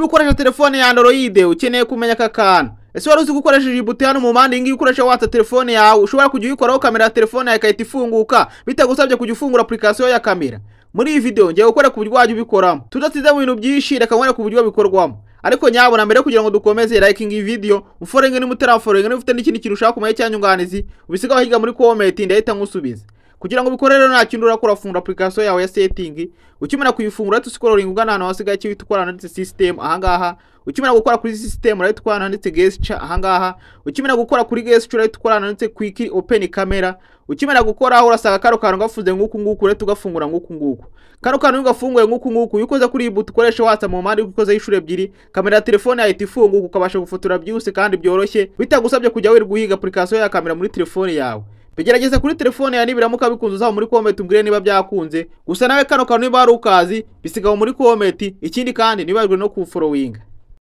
Niba ukoresha telefone ya Android, ukeneye kumenya aka kantu. Ese wari uzi ko ukoresheje iyi buto hano mu mpande iyi ngiyi ukoresha watsa telefone yawe, ushobora kujya uyikoraho, kamera ya telefone yawe igahita ifunguka bitagusabye kujya ufungura application ya kamera? Muri iyi video ngiye gukora ku buryo wajya ubikoramo. Tudatinze mu bintu byinshi, reka nkwereke uburyo bikorwamo. Ariko nyabona mbere kugira ngo dukomeze, liking iyi video, ufollowing niba utarafollowing, niba ufite n'ikindi kintu ushaka kumenya cyangwa inyunganizi, ubisigaho hirya muri comment, ndahita nkusubiza. Kugira ngo ubikore rero, nta kindi urakora: fungura application yawe ya setting. Ukimara kuyifungura, uhita uscrolling ugana ahantu hasigaye icyo uhita ukora handitse system ahangaha. Ukimara gukora kuri system, urahita ukora handitse gesture ahangaha. Ukimara gukora kuri gesture, urahita ukora handitse quick open camera. Ukimara gukoraho, urasanga kano kantu gafunze nk'uku nguku, urahita ugafungura nk'uku nguku. Kano kantu iyo ugafunguye nk'uku nguku, iyo ukoze kuri iyi buto ukoresha watsa mu mpande, ukozeho inshuro ebyiri, kamera ya telefone yahita ifunguka, ukabasha gufotora byihuse kandi byoroshye, bitagusabye kujya wirirwa uhiga application ya kamera muri telefone yawe. Bigerageze kuri telefone yawe, nibiramuka bikunze uzaba muri comment umbwire niba byakunze. Gusa nawe kano kantu niba wari ukazi, bisigaho muri comment. Ikindi kandi ntibagirwe no kufollowinga.